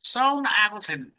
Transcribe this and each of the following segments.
Sound आएको छैन।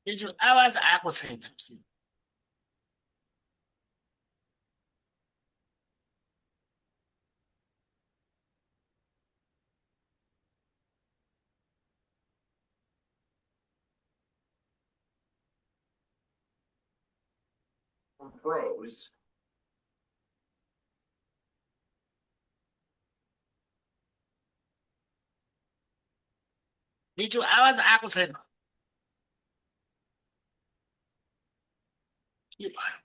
हिजो आवाज आएको छैन। Bros. हिजो आवाज आएको छैन। के भयो?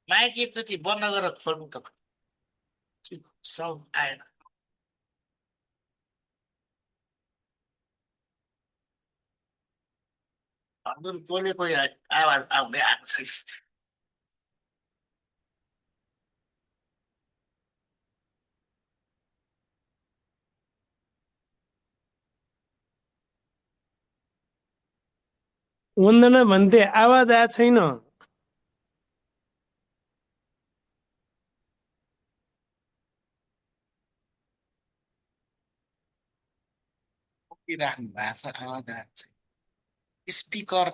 माइक एकचोटि बन्द गरेर खोल्नु त। साउन्ड आएन। हजुर बोलेको आवाज आउँदै आएको छैन। वन्दना भन्थे आवाज आएको छैन। राख्नु भएको छ, आवाज आएको छैन। स्पिकर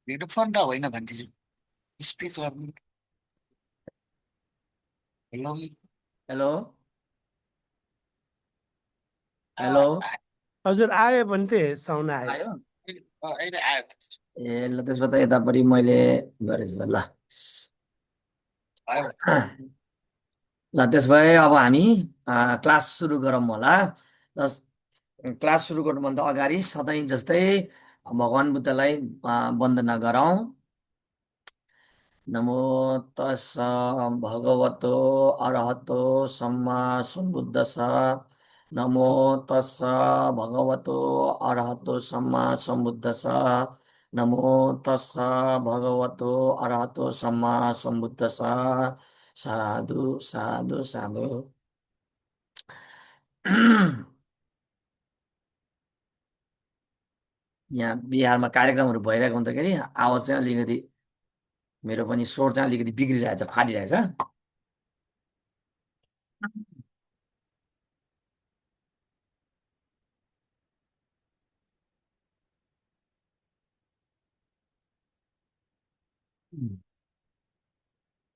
हेडफोन त होइन भन्दैछु। Speaker hello. हेलो हेलो आवाज आयो। हजुर आयो भन्थे साउन्ड आयो। आयो अहिले आयो। ए ल त्यसो भए त यतापट्टि मैले गरेछु ल आयो। ल त्यसो भए अब हामी क्लास सुरु गरौँ होला। ल क्लास सुरु गर्नुभन्दा अगाडि सधैँ जस्तै भगवान् बुद्धलाई वन्दना गरौँ। नमो तस्स भगवतो अरहतो सम्मा सम्बुद्धस्स। नमो तस्स भगवतो अरहतो सम्मा सम्बुद्धस्स। नमो तस्स भगवतो अरहतो सम्मा सम्बुद्धस्स। साधु साधु साधु। यहाँ बिहारमा कार्यक्रमहरू भइरहेको हुँदाखेरि आवाज चाहिँ अलिकति मेरो पनि स्वर चाहिँ अलिकति बिग्रिरहेछ, फाटिरहेछ।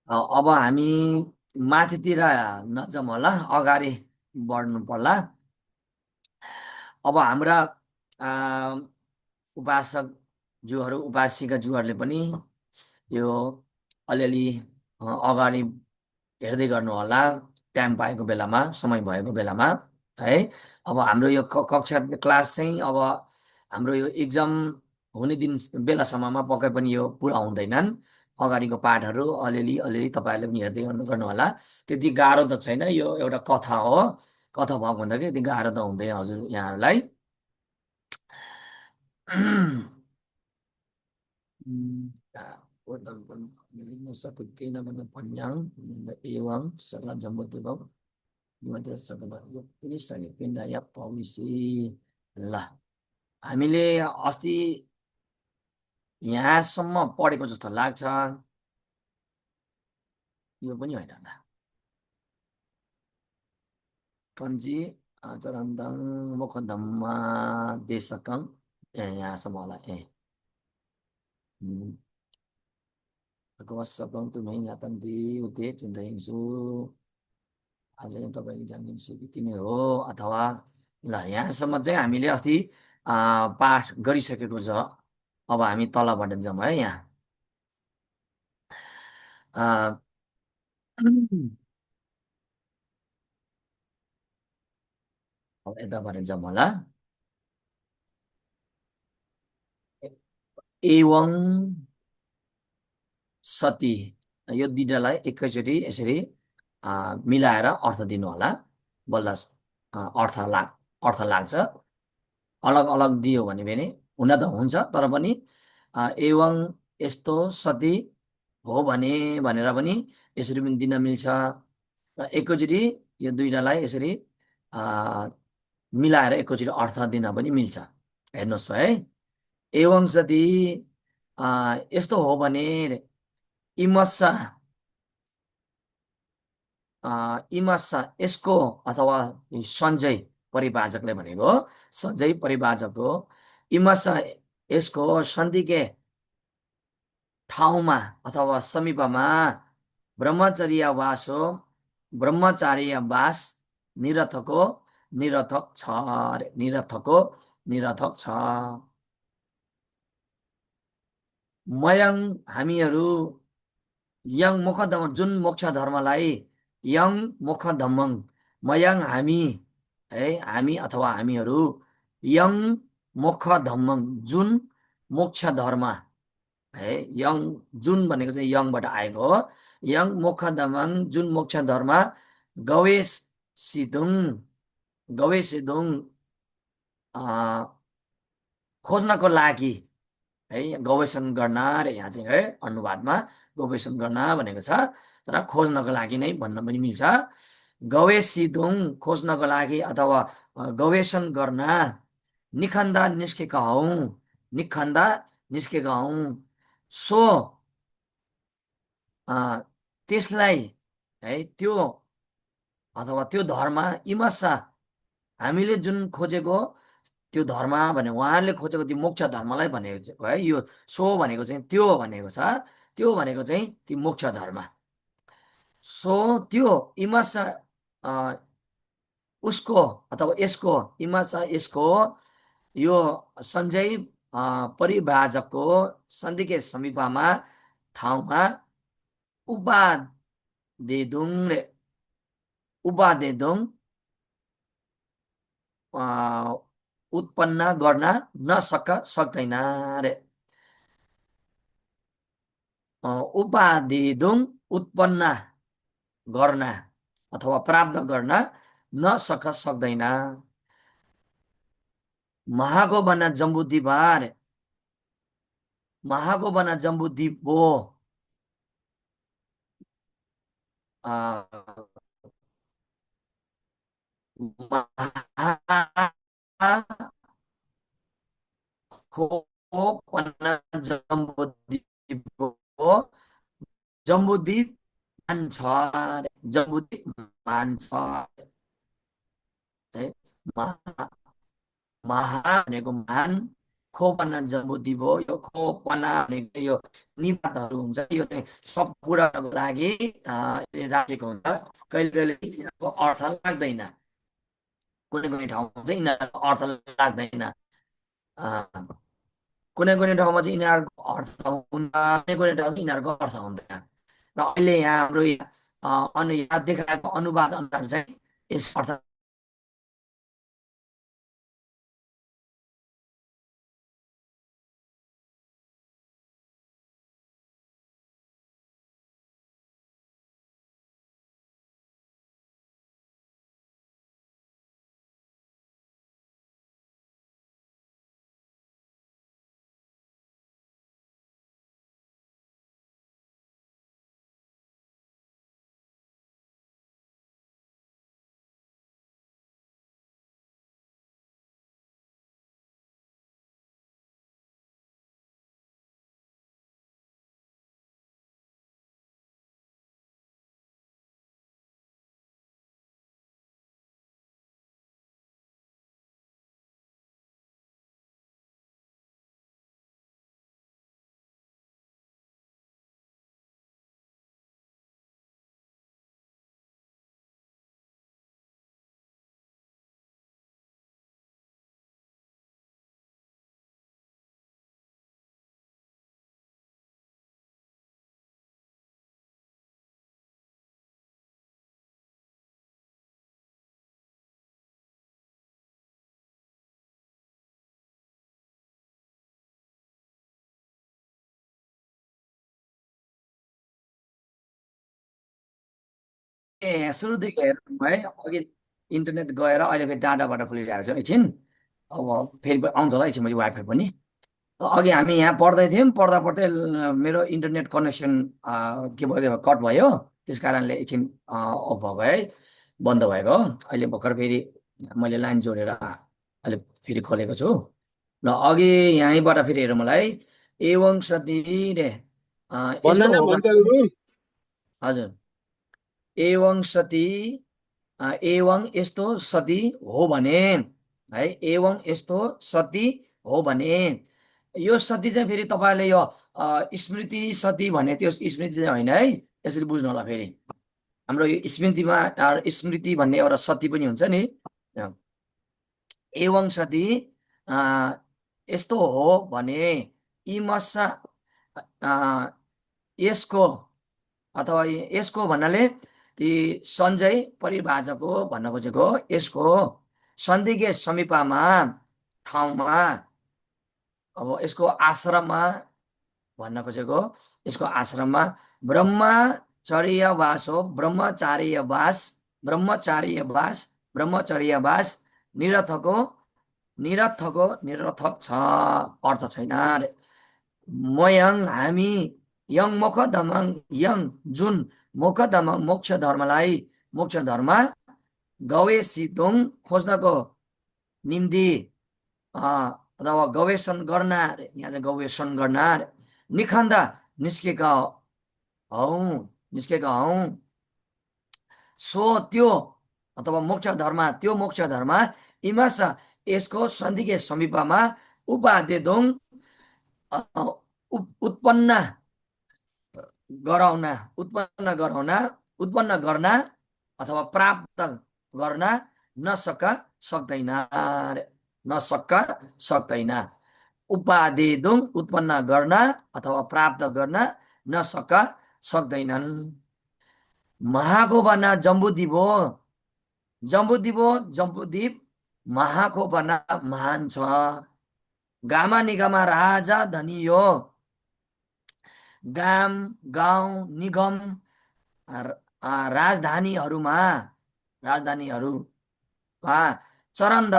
अब हामी माथितिर नजाउँ होला, अगाडि बढ्नु पर्ला। अब हाम्रा उपासकज्यूहरू उपासिकाज्यूहरूले पनि यो अलिअलि अगाडि हेर्दै गर्नु होला, टाइम पाएको बेलामा, समय भएको बेलामा है। अब हाम्रो यो कक्षा क्लास चाहिँ अब हाम्रो यो इक्जाम हुने दिन बेलासम्ममा पक्कै पनि यो पुरा हुँदैनन्। अगाडिको पाठहरू अलिअलि अलिअलि तपाईँहरूले पनि हेर्दै गर्नु होला। त्यति गाह्रो त छैन, यो एउटा कथा हो। कथा भएको भन्दाखेरि यति गाह्रो त हुँदैन हजुर यहाँहरूलाई। Sakuti namanya panjang, Iwang, Setelah Jambu Tibau, Gimana sekolah यो पनि सही पिण्डया पविसी ल हामीले अस्ति यहाँसम्म पढेको जस्तो लाग्छ यो पनि होइन ल कन्जी चरन्दङ मुखदम्मा देशकङ यहाँसम्म होला गसकङ तुम्हें यातन दि उते चिन्ताइन्छु आज नै तपाईँले जानिदिन्छु यति नै हो अथवा ल यहाँसम्म चाहिँ हामीले अस्ति पाठ गरिसकेको छ अब हामी तलबाट जाउँ है यहाँ अब यताबाट जाउँ होला एवं सती यो दुईटालाई एकैचोटि यसरी मिलाएर अर्थ दिनु होला बल्ल अर्थ लाग्छ अलग अलग दियो भने पनि हुन त हुन्छ तर पनि एवं यस्तो सती हो भने भनेर पनि यसरी पनि दिन मिल्छ र एकैचोटि यो दुईटालाई यसरी मिलाएर एकैचोटि अर्थ दिन पनि मिल्छ हेर्नुहोस् है एवं सती यस्तो हो भने इमस्सा इमस्सा यसको अथवा सञ्जय परिभाजकले भनेको सञ्जय परिभाजक हो इमस्सा यसको सन्धिके ठाउँमा अथवा समीपमा ब्रह्मचर्यवास हो ब्रह्मचार्यवास निरर्थको निरर्थक छ निरर्थको निरर्थक छ मयङ हामीहरू यङ मुखधम्म जुन मोक्ष धर्मलाई यङ मुखधम्मङ मयङ हामी है हामी अथवा हामीहरू यङ मुखधम्मङ जुन मोक्ष धर्म है यङ जुन भनेको चाहिँ यङबाट आएको हो यङ मुखधम्मङ जुन मोक्ष धर्म गवेश सिदुङ खोज्नको लागि है गवेषण गर्न रे यहाँ चाहिँ है अनुवादमा गवेषण गर्न भनेको छ तर खोज्नको लागि नै भन्न पनि मिल्छ गवेषिदुङ खोज्नको लागि अथवा गवेषण गर्न निखन्दा निस्केका हौ निखन्दा निस्केका हौ सो त्यसलाई है त्यो अथवा त्यो धर्म इमसा हामीले जुन खोजेको त्यो धर्म भने उहाँहरूले खोजेको त्यो मोक्ष धर्मलाई भनेको है यो सो भनेको चाहिँ त्यो भनेको छ त्यो भनेको चाहिँ ती मोक्ष धर्म सो त्यो इमसा उसको अथवा यसको इमसा यसको यो सञ्जय परिभाजकको सन्धिके समीपमा ठाउँमा उपादेदुङ उत्पन्न गर्न सक्दैन रे उपादेदुङ उत्पन्न गर्न अथवा प्राप्त गर्न सक्दैन महागोबना जम्बुद्वीप महागोबना जम्बुद्वीप हो जम्बुद्वीप मान्छ जम्बुद्वीप मान्छ है महा भनेको महान खोपना जम्बुद्वीप हो यो खोपना भनेको यो निपातहरू हुन्छ यो चाहिँ सब कुराको लागि राखेको हुन्छ कहिले कहिले यिनीहरूको अर्थ लाग्दैन कुनै कुनै ठाउँमा चाहिँ यिनीहरूको अर्थ लाग्दैन कुनै कुनै ठाउँमा चाहिँ यिनीहरूको अर्थ हुन्छ कुनै कुनै ठाउँमा यिनीहरूको अर्थ हुँदैन र अहिले यहाँ हाम्रो यहाँ देखाएको अनुवाद अनुसार चाहिँ यस अर्थ सुरुदेखि हेर्नु है अघि इन्टरनेट गएर अहिले फेरि डाटाबाट खोलिरहेको छ एकछिन अब फेरि आउँछ होला एकछिन वाइफाई पनि अघि हामी यहाँ पढ्दै थियौँ पढ्दा पढ्दै मेरो इन्टरनेट कनेक्सन के भयो कट भयो त्यस कारणले एकछिन अफ भएको है बन्द भएको अहिले भर्खर फेरि मैले लाइन जोडेर अहिले फेरि खोलेको छु ल अघि यहीँबाट फेरि हेरौँ मलाई एवं सती रे यस्तो भन्दैन हो भन्छ गुरु हजुर एवं सती एवं यस्तो सती हो भने है एवं यस्तो सती हो भने यो सती चाहिँ फेरि तपाईँले यो स्मृति सती भने त्यो स्मृति चाहिँ होइन है यसरी बुझ्नु होला फेरि हाम्रो यो स्मृतिमा स्मृति भन्ने एउटा सती पनि हुन्छ नि एवं सती यस्तो हो भने इमसा यसको अथवा यसको भन्नाले ती सञ्जय परिभाषाको भन्न खोजेको यसको सन्धिके समीपमा ठाउँमा अब यसको आश्रममा भन्न खोजेको यसको आश्रममा ब्रह्मचर्यवास हो ब्रह्मचर्यवास निरर्थक छ अर्थ छैन अरे मयङ हामी यङ मोक्षधर्म यङ जुन मोक्ष धर्म गवेषितुङ खोज्नको निम्ति अथवा गवेषण गर्न यहाँ चाहिँ गवेषण गर्न निखण्ड निस्केका हौ सो त्यो अथवा मोक्ष धर्म इमास यसको सन्धिके समीपमा उपादेदोङ उत्पन्न गर्न अथवा प्राप्त गर्न सक्दैन उपादेदोङ उत्पन्न गर्न अथवा प्राप्त गर्न सक्दैनन् महाकोपना जम्बुद्वीप महाकोपना महान छ गामा निगमा राजा धनी हो गाउँ निगम राजधानीहरूमा चरन्द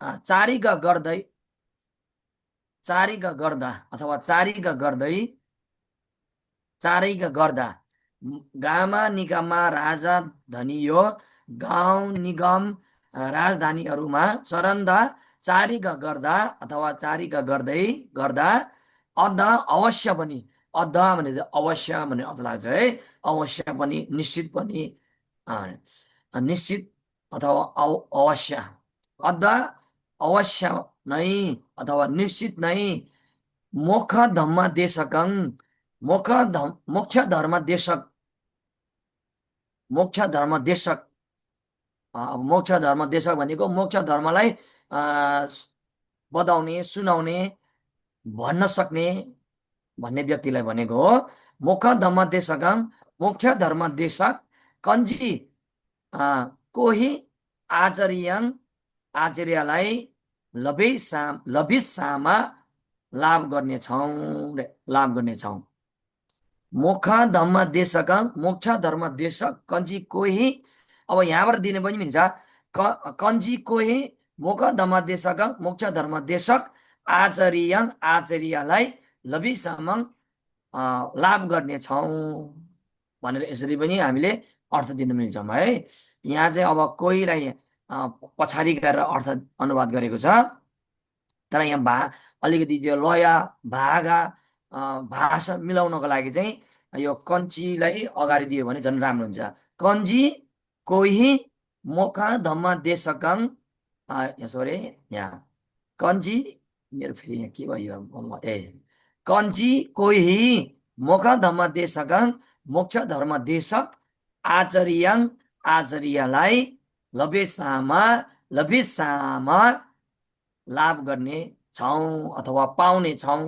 चारिगा गर्दा गामा निगममा राजधानी हो गाउँ निगम राजधानीहरूमा चरन्द चारिगा गर्दा अथवा चारिगा गर्दा अध अवश्य पनि अध भने चाहिँ अवश्य भन्ने अर्थ लाग्छ है अवश्य पनि निश्चित पनि निश्चित अथवा अवश्य अध अवश्य नै अथवा निश्चित नै मोक्ष धर्म देशक भनेको मोक्ष धर्मलाई बताउने सुनाउने भन्न सक्ने भन्ने व्यक्तिलाई भनेको हो मोक्ष धर्म देशक कन्जी कोही आचार्यलाई लभिसामा लाभ गर्नेछौँ मोक्ष धर्म देशक कन्जी कोही अब यहाँबाट दिने पनि मिल्छ कन्जी कोही मोक्ष धर्म देशक आचार्यलाई लभिसामा लाभ गर्नेछौँ भनेर यसरी पनि हामीले अर्थ दिन मिल्छौँ है यहाँ चाहिँ अब कोहीलाई पछाडि गरेर अर्थ अनुवाद गरेको छ तर यहाँ अलिकति त्यो लय भागा भाषा मिलाउनको लागि चाहिँ यो कन्चीलाई अगाडि दियो भने झन् राम्रो हुन्छ कन्जी कोही मोक्ष धम्म देशकं सरी यहाँ कन्जी मेरो फेरि यहाँ के भयो कन्जी कोही मोक्ष धम्म देशकं मोक्ष धर्म देशक आचार्यलाई लभिसामा लाभ गर्ने छौँ अथवा पाउने छौँ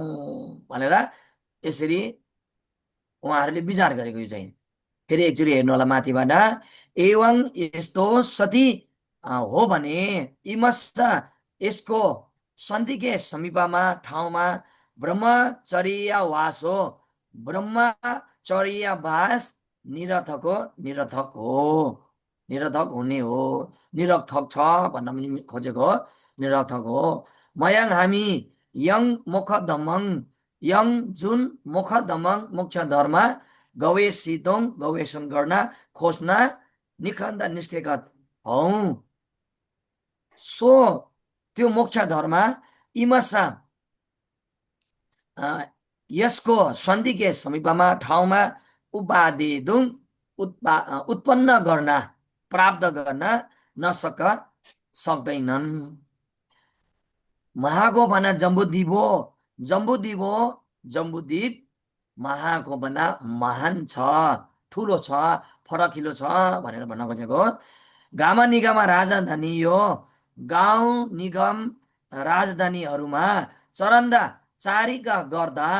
भनेर यसरी उहाँहरूले विचार गरेको यो चाहिँ फेरि एकचोटि हेर्नु होला माथिबाट एवं यस्तो सती हो भने इमस्स यसको सन्धिके समीपमा ठाउँमा ब्रह्मचर्यवास निरर्थक हो, निरर्थक हो, निरर्थक हुने हो, निरर्थक छ भन्न पनि खोजेको हो, निरर्थक हो। मयङ हामी यङ मोखदमङ यङ जुन मोखदमङ मोक्ष धर्म गवेषितौँ गवेषण गर्न खोज्न निखण्ड निस्केका हौ। सो त्यो मोक्ष धर्म इमसा यसको सन्धिके समीपमा ठाउँमा उपादेदुङ उत्पन्न गर्न प्राप्त गर्न सक्दैनन्। महाको भना जम्बुद्वीप हो, जम्बुद्वीप हो, जम्बुद्वीप महाको भन्दा महान छ, ठुलो छ, फरकिलो छ भनेर भन्न खोजेको हो। गाम निगम राजधानी यो गाउँ निगम राजधानीहरूमा चरन्दा चारिका गर्दा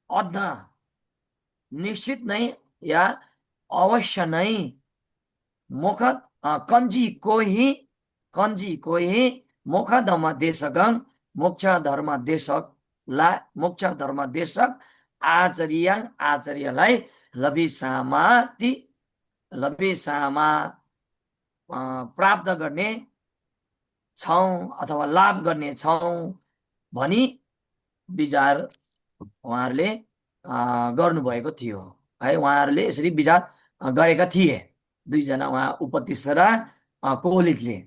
अध निश्चित नै या अवश्य नै मुख कन्जी कोही मोक्षधर्म देशकं मोक्ष धर्म देशक आचार्यलाई लभिसामा प्राप्त गर्ने छौँ अथवा लाभ गर्ने छौँ भनी विचार उहाँहरूले गर्नुभएको थियो है। उहाँहरूले यसरी विचार गरेका थिए, दुईजना उहाँ उपदेष्टा र कोलितले।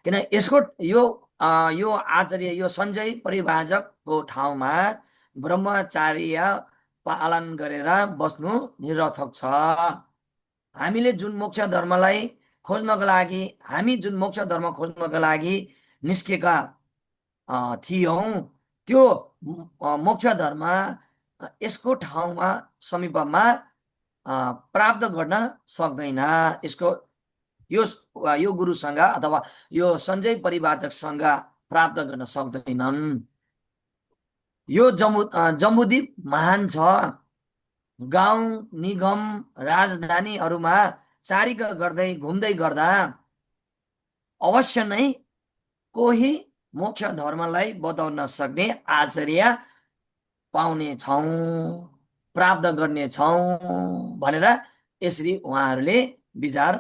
किन यसको यो आचार्य यो सञ्जय परिभाजकको ठाउँमा ब्रह्मचार्य पालन गरेर बस्नु निरर्थक छ। हामीले जुन मोक्ष धर्मलाई खोज्नको लागि निस्केका थियौँ, त्यो मोक्ष धर्म यसको ठाउँमा समीपमा प्राप्त गर्न सक्दैन। यसको यो गुरुसँग अथवा यो सञ्जय परिभाजकसँग प्राप्त गर्न सक्दैनन्। यो जम्बुद्वीप महान छ, गाउँ निगम राजधानीहरूमा चारिका गर्दै घुम्दै गर्दा अवश्य नै कोही मोक्ष धर्मलाई बताउन सक्ने आचार्य पाउने छौँ, प्राप्त गर्ने छौँ भनेर यसरी उहाँहरूले विचार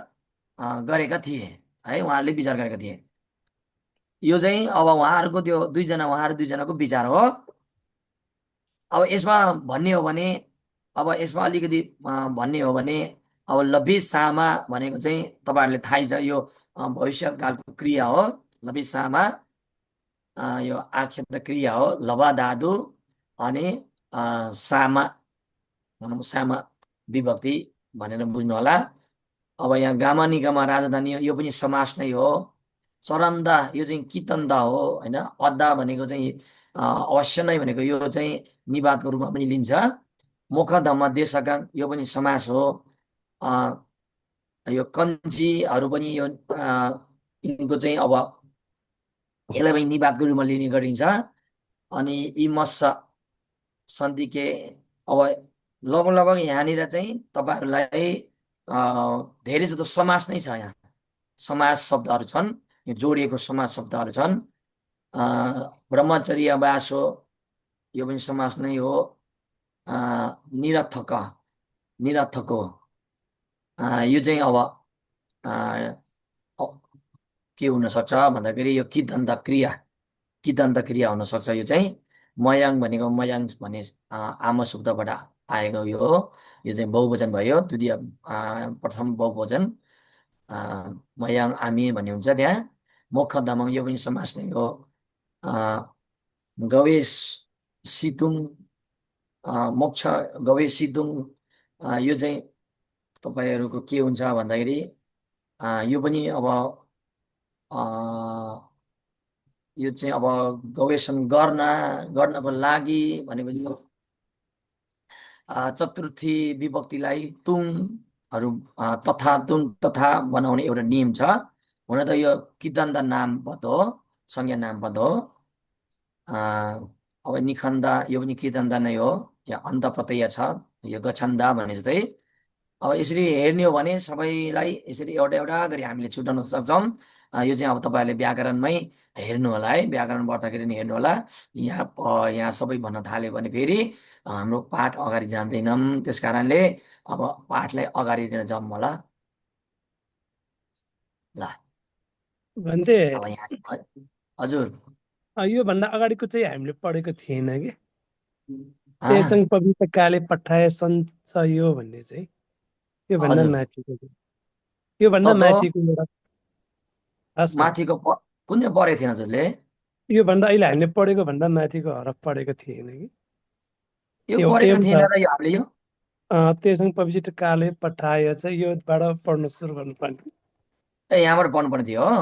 गरेका थिए है। उहाँहरूले विचार गरेका थिए। यो चाहिँ अब उहाँहरूको त्यो उहाँहरू दुईजनाको विचार हो। अब यसमा भन्ने हो भने यसमा अलिकति भन्ने हो भने अब लभिसामा भनेको चाहिँ तपाईँहरूले थाहै छ, यो भविष्यकालको क्रिया हो। लभिसामा यो आख्यात क्रिया हो। लभा धातु अनि सामा विभक्ति भनेर बुझ्नु होला। अब यहाँ गामा निगमा राजधानी यो पनि समास नै हो। चरन्दा यो चाहिँ कितन्दा हो होइन। अद्दा भनेको चाहिँ अवश्य नै भनेको यो चाहिँ निवादको रूपमा पनि लिन्छ। मुखधम्म देशका यो पनि समास हो। यो कन्जीहरू पनि यो यिनको चाहिँ अब यसलाई पनि निवादको रूपमा लिने गरिन्छ। अनि इमस सन्धिके अब लगभग यहाँनिर चाहिँ तपाईँहरूलाई धेरै जस्तो समास नै छ। यहाँ समास शब्दहरू छन्, जोडिएको समास शब्दहरू छन्। ब्रह्मचर्य वास हो, यो पनि समास नै हो। निरर्थक हो, यो चाहिँ अब के हुनसक्छ भन्दाखेरि यो किदन्त क्रिया हुनसक्छ। यो चाहिँ मयाङ भनेको मयाङ भन्ने आम शब्दबाट आएको यो हो। यो चाहिँ बहुवचन भयो, द्वितीय प्रथम बहुवचन मयाङ आमी भन्ने हुन्छ त्यहाँ। मोखदमङ यो पनि समास नै हो। गवेश सितुङ मोक्ष गवेश सितुङ यो चाहिँ तपाईँहरूको के हुन्छ भन्दाखेरि यो पनि अब यो चाहिँ अब गवेषण गर्नको लागि भनेपछि चतुर्थी विभक्तिलाई तुङहरू तथा बनाउने एउटा नियम छ। हुन त यो किदन्त नामपद हो, संज्ञा नामपद हो। अब निखन्द यो पनि किदन्त नै हो, या अन्त प्रत्यय छ, यो गछन्दा भने जस्तै। अब यसरी हेर्ने हो भने सबैलाई यसरी एउटा गरी हामीले छुट्याउन सक्छौँ। यो चाहिँ अब तपाईँहरूले व्याकरणमै हेर्नु होला है, व्याकरण पढ्दाखेरि नि हेर्नु होला। यहाँ सबै भन्न थाल्यो भने फेरि हाम्रो पाठ अगाडि जान्दैनौँ। त्यस कारणले अब पाठलाई अगाडि लिएर जाउँ होला। ल भन्थे अब यहाँ हजुर योभन्दा अगाडिको चाहिँ हामीले पढेको थिएन कि अँ, तेसङ पवित्र काले पठाए सञ्चयो भन्ने चाहिँ योभन्दा हजुर माथिको चाहिँ। योभन्दा तत माथिको एउटा खासमा माथिको कुन चाहिँ पढेको थिएन हजुरले? योभन्दा अहिले हामीले पढेको भन्दा माथिको हरफ पढेको थिएन कि यो यो पढेको एम थिएन छ र यो हामीले यो तेसङ पवित्र काले पठाए चाहिँ योबाट पढ्न सुरु गर्नुपर्ने। यहाँबाट पढ्नुपर्ने थियो हो।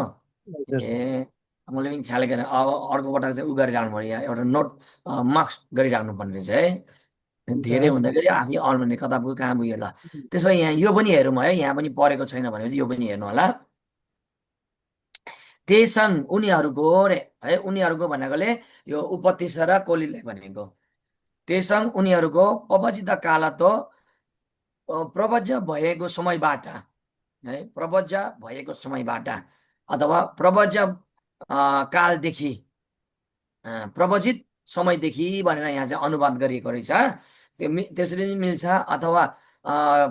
हजुर सर। ए मैले पनि ख्याल गरेँ। अब अर्को पटक चाहिँ उ गरिराख्नु पर्यो, यहाँ एउटा नोट मार्क्स गरिराख्नु पर्ने रहेछ है। हुन्छ धेरै हस्। हुँदाखेरि आफै अल्मने कता पुग्यो कहाँ पुग्यो। ल त्यसो भए यहाँ यो पनि हेरौँ है, यहाँ पनि पढेको छैन भनेपछि यो पनि हेर्नु होला। तेसङ उनीहरूको रे है, उनीहरूको भनेकोले यो उपतिस र कोलीलाई भनेको। तेसङ उनीहरूको पबजित काल त प्रवज्य भएको समयबाट है, प्रवज्य भएको समयबाट अथवा प्रवज्य कालदेखि प्रवचित समयदेखि भनेर यहाँ चाहिँ अनुवाद गरिएको रहेछ। त्यसरी पनि मिल्छ, अथवा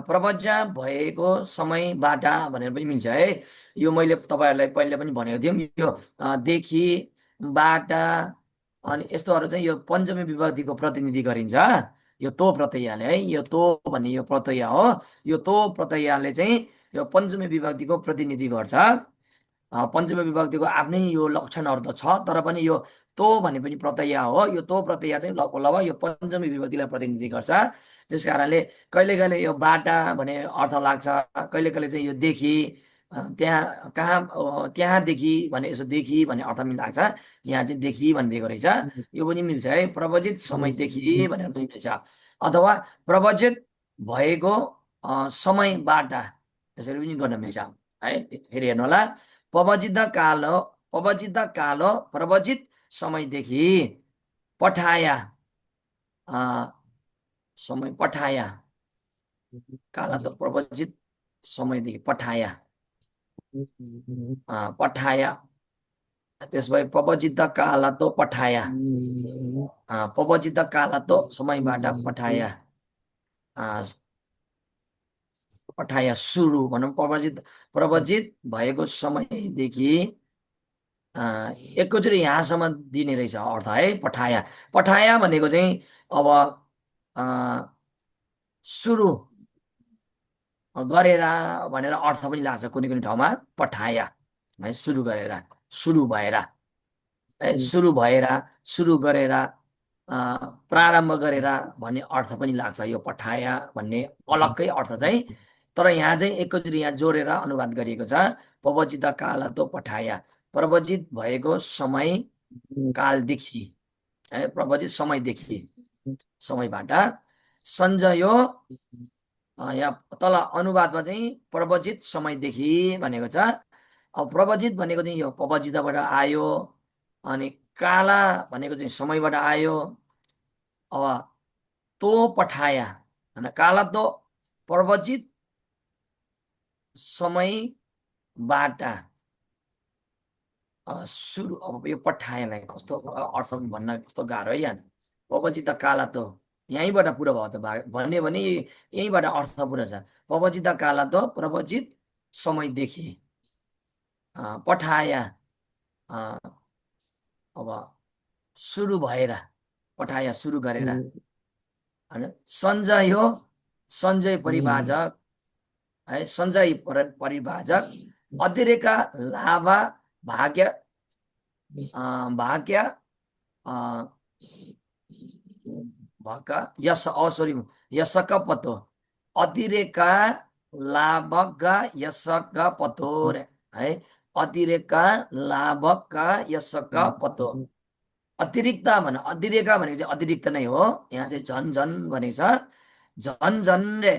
प्रवज्य भएको समयबाट भनेर पनि मिल्छ है। यो मैले तपाईँहरूलाई पहिले पनि भनेको थिएँ, यो देखि बाट अनि यस्तोहरू चाहिँ यो पञ्चमी विभक्तिको प्रतिनिधि गरिन्छ। यो तो प्रत्ययले है, यो तो भन्ने यो प्रत्यय हो। यो तो प्रत्ययले चाहिँ यो पञ्चमी विभक्तिको प्रतिनिधि गर्छ। पञ्चमी विभक्तिको आफ्नै यो लक्षणहरू त छ, तर पनि यो तो भन्ने पनि प्रत्यय हो। यो तो प्रत्यय चाहिँ लगभग यो पञ्चमी विभक्तिलाई प्रतिनिधि गर्छ। त्यस कारणले कहिले कहिले यो बाटा भन्ने अर्थ लाग्छ, कहिले कहिले चाहिँ यो देखि त्यहाँ कहाँ त्यहाँदेखि भने यसो देखि भन्ने अर्थ पनि लाग्छ। यहाँ चाहिँ देखि भनिदिएको रहेछ, यो पनि मिल्छ है। प्रवचित समयदेखि भनेर पनि मिल्छ, अथवा प्रवचित भएको समयबाट यसरी पनि गर्न मिल्छ है। फेरि हेर्नु होला, पबजित कालो प्रवचित समयदेखि पठाया समय पठाया काल त प्रवचित समयदेखि पठाया पठाया। त्यस भए पबजित काल त पठाया पबजित काल त समयबाट पठाया पठाया सुरु भनौँ। प्रवचित भएको समयदेखि एकैचोटि यहाँसम्म दिने रहेछ अर्थ है। पठाया पठाया भनेको चाहिँ अब सुरु गरेर भनेर अर्थ पनि लाग्छ कुनै कुनै ठाउँमा। पठाया है, सुरु गरेर, सुरु भएर है, सुरु भएर, सुरु गरेर, प्रारम्भ गरेर भन्ने अर्थ पनि लाग्छ यो पठाया भन्ने अलग्गै अर्थ चाहिँ। तर यहाँ चाहिँ एकैचोटि यहाँ जोडेर अनुवाद गरिएको छ। पबजित काल त पठाया प्रवचित भएको समय कालदेखि है, प्रवचित समयदेखि समयबाट। सञ्जयो यहाँ तल अनुवादमा चाहिँ प्रवचित समयदेखि भनेको छ। अब प्रवचित भनेको चाहिँ यो पबजितबाट आयो, अनि काला भनेको चाहिँ समयबाट आयो। अब तो पठाया होइन, काला तो प्रवचित समयबाट सुरु। अब यो पठाएलाई कस्तो अर्थ भन्न कस्तो गाह्रो है। यहाँ पबजित काला त यहीँबाट पुरा भयो त भन्यो भने यहीँबाट अर्थ पुरा छ। पबजित काला त प्रवचित समयदेखि पठाया अब सुरु भएर, पठाया सुरु गरेर होइन। सञ्जय हो, सञ्जय परिभाजक है, सञ्जय परिभाजक अतिरेक लाभा भाग्य भाग्य भक यस सरी यसक पतो अतिरेक लाभक यसक पतो है। अतिरेक लाभक यसक पतो। अतिरिक्त भने अतिरेक भनेको चाहिँ अतिरिक्त नै हो। यहाँ चाहिँ झन झन भनेको छ। झन झन रे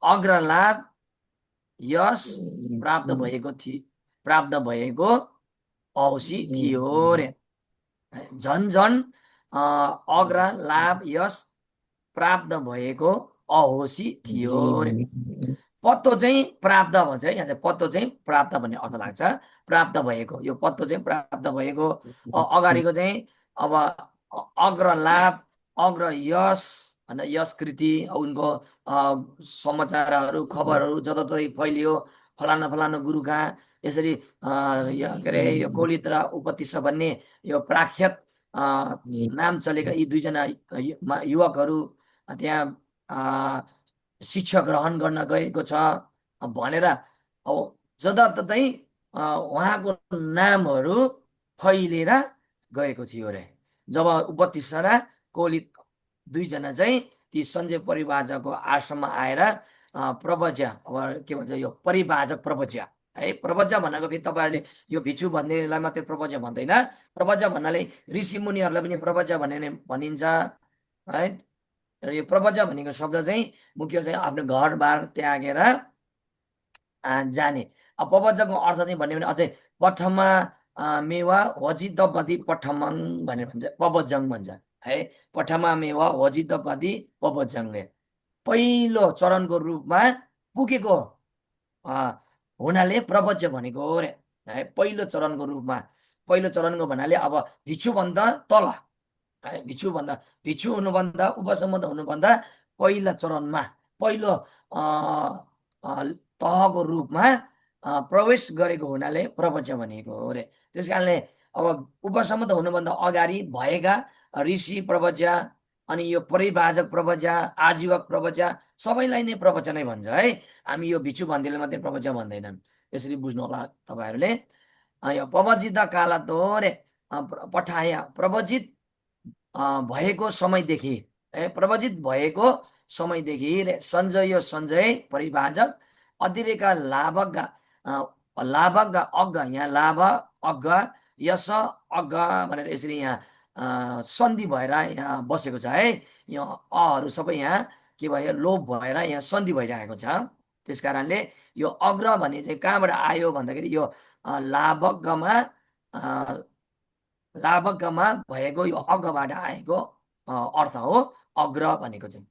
अग्र लाभ यस प्राप्त भएको औसी थियो रे। झन झन अग्र लाभ यस प्राप्त भएको अहोसी थियो रे। पत्तो चाहिँ प्राप्त भन्छ है। यहाँ चाहिँ पत्तो चाहिँ प्राप्त भन्ने अर्थ लाग्छ। प्राप्त भएको, यो पत्तो चाहिँ प्राप्त भएको। अगाडिको चाहिँ अब अग्र लाभ, अग्र यश होइन, यश कृति, उनको समाचारहरू खबरहरू जताततै फैलियो, फलाना फलाना गुरु कहाँ यसरी के अरे यो कोलित र उपतिस्स भन्ने यो प्राख्यात नाम चलेका यी दुईजना युवकहरू त्यहाँ शिक्षा ग्रहण गर्न गएको छ भनेर अब जताततै उहाँको नामहरू फैलिएर गएको थियो रे। जब उपतिस्स र कोलित दुईजना चाहिँ ती सञ्जय परिवाजकको आश्रममा आएर प्रवज्या, अब के भन्छ यो परिवाजक प्रवज्या है। प्रवज्या भनेको फेरि तपाईँहरूले यो भिक्षु भन्नेलाई मात्रै प्रवज्या भन्दैन, प्रवज्या भन्नाले ऋषि मुनिहरूलाई पनि प्रवज्या भनिन्छ है। र यो प्रवज्या भनेको शब्द चाहिँ मुख्य चाहिँ आफ्नो घरबार त्यागेर जाने। अब प्रवज्याको अर्थ चाहिँ भन्यो भने अझै पठमा मेवा वजितपदी पठमङ भनेर भन्छ, प्रवज्जङ भन्छ है। पठमा मेवा वजितपदी प्रवज्जङले पहिलो चरणको रूपमा पुगेको हुनाले प्रवज्य भनेको रे है। पहिलो चरणको रूपमा, पहिलो चरणको भन्नाले अब भिक्षुभन्दा तल है, भिक्षु हुनुभन्दा उपसम्बद्ध हुनुभन्दा पहिला चरणमा, पहिलो तहको रूपमा प्रवेश गरेको हुनाले प्रवज्य भनेको हो रे। त्यस कारणले अब उपसम्बद्ध हुनुभन्दा अगाडि भएका ऋषि प्रवज्या, अनि यो परिभाजक प्रवज्या, आजीवक प्रवज्या सबैलाई नै प्रवज्य नै भन्छ है। हामी यो भिक्षु भन्नेले मात्रै प्रवज्य भन्दैनन्, यसरी बुझ्नु होला तपाईँहरूले। यो प्रवजित काल तोरे पठाया, प्रवजित भएको समयदेखि है, प्रवजित भएको समयदेखि रे सञ्जय सञ्जय परिभाजक अतिरेका लाभक लाभक अग्ग, यहाँ लाभ अग्ग यस अग्ग भनेर यसरी यहाँ सन्धि भएर यहाँ बसेको छ है। यो अहरू सबै यहाँ के भयो, लोभ भएर यहाँ सन्धि भइरहेको छ। त्यस कारणले यो अग्र भन्ने चाहिँ कहाँबाट आयो भन्दाखेरि यो लाभकमा भएको यो अग्गबाट आएको अर्थ हो अग्र भनेको चाहिँ।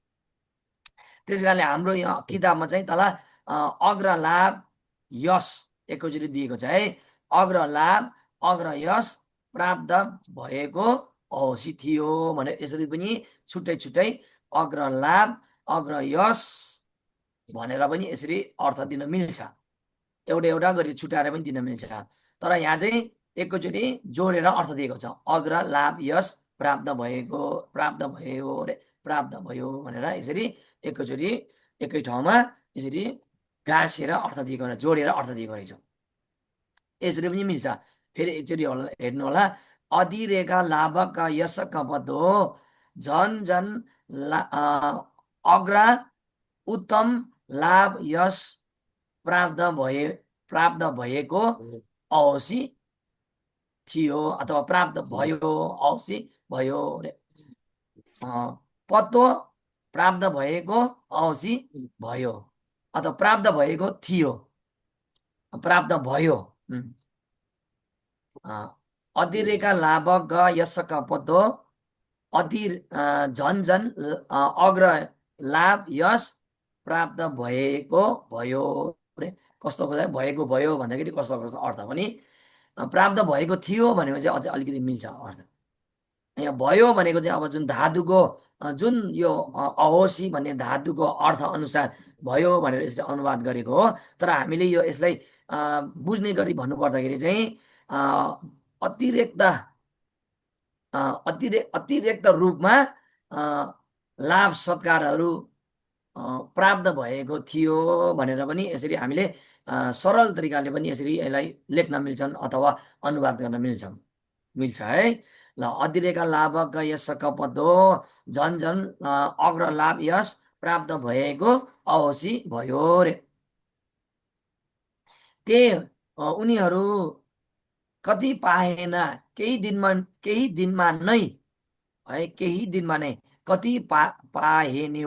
त्यस कारणले हाम्रो यहाँ किताबमा चाहिँ तल अग्र लाभ यश एकैचोटि दिएको छ है। अग्र लाभ अग्र यश प्राप्त भएको अवश्य थियो भनेर यसरी पनि छुट्टै छुट्टै अग्र लाभ अग्र यश भनेर पनि यसरी अर्थ दिन मिल्छ, एउटा एउटा गरी छुट्याएर पनि दिन मिल्छ। तर यहाँ चाहिँ एकैचोटि जोडेर अर्थ दिएको छ, अग्र लाभ यश प्राप्त भयो रे, प्राप्त भयो भनेर यसरी एकैचोटि एकै ठाउँमा यसरी गाँसेर अर्थ दिएको, जोडेर अर्थ दिएको रहेछ। यसरी पनि मिल्छ। फेरि एकचोटि हेर्नु होला, अधिरेका लाभका यशका पदो झन झन अग्र उत्तम लाभ यश प्राप्त भएको अवश्य थियो अथवा प्राप्त भयो अवश्य भयो रे। पत्तो प्राप्त भएको अवश्य भयो अथवा प्राप्त भएको थियो, प्राप्त भयो। अतिरेका लाभक यसका पत्तो अति झन झन अग्र लाभ यश प्राप्त भएको भयो रे। कस्तो भएको भयो भन्दाखेरि कस्तो कस्तो अर्थ पनि, प्राप्त भएको थियो भनेको चाहिँ अझै अलिकति मिल्छ अर्थ। यहाँ भयो भनेको चाहिँ अब जुन धातुको जुन यो अहोसी भन्ने धातुको अर्थ अनुसार भयो भनेर यसले अनुवाद गरेको हो। तर हामीले यो यसलाई बुझ्ने गरी भन्नुपर्दाखेरि चाहिँ अतिरिक्त रूपमा लाभ सत्कारहरू प्राप्त भएको थियो भनेर पनि यसरी हामीले सरल तरिकाले पनि यसरी यसलाई लेख्न मिल्छन् अथवा अनुवाद गर्न मिल्छ है। ल अतिरेका लाभक यसका पदो झन झन अग्र लाभ यश प्राप्त भएको अवश्य भयो रे। उनीहरू कति पाएन, केही दिनमा नै है, कति पाएने